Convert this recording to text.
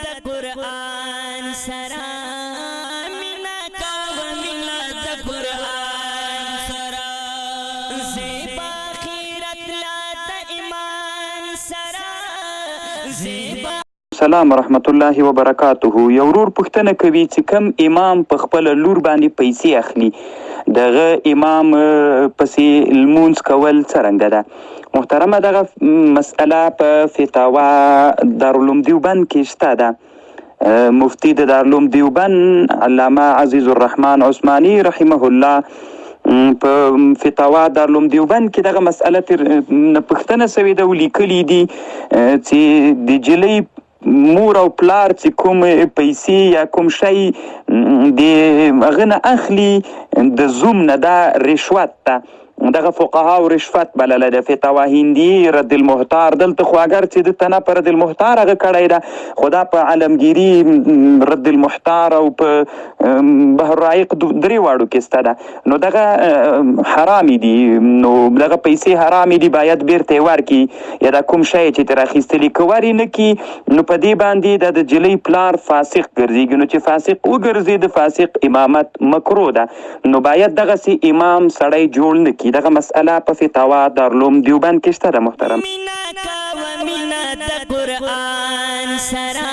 د قرآن سره مینه کوه مینه د قرآن سره زیبا خیرت لا د ایمان سره زیبا. سلام ورحمت الله وبرکاته یو ورور پوښتنه کوي چې کوم امام په خپله لور باندې پیسې اخلي دغه امام پسې لمونځ کول څرنګه ده محترمه دغه مسئله په فتاوا دارالعلوم دیوبند کې شته ده مفتی د دارالعلوم دیوبند علامه عزیز الرحمن عثماني رحمه الله په فتاوا دارالعلوم دیوبند کې دغه مسئله تر نه پوښتنه شوې ده او لیکلي دي چې د جلۍ مور او پلار چې کوم پیسې یا کوم شی د هغه نه اخلي د زوم نه دا رشوت ده دغه فقهاو رشوت بللی ده فتاوا هندي رد المحتار دلته خو اګر چې د تنه په رد المحتار هغه کړی ده خو دا په عالمګیري رد المحتار او په بحر رایق درې واړو کې سته ده نو دغه حرامې دي نو دغه پیسې حرامې دي باید بیرته یې ورکړي یا دا کوم شی چې ترې اخیستلي که ور یې نه کړي نو په دې باندې د جلۍ پلار فاسق ګرځېږي نو چې فاسق وګرځي د فاسق امامت مکروه ده نو باید دغسې امام سړی جوړ نه کړي دغه مسئله په فتاوا دارالعلوم دیوبند کې شته ده محترم. مینه کوه مینه د قرآن سره.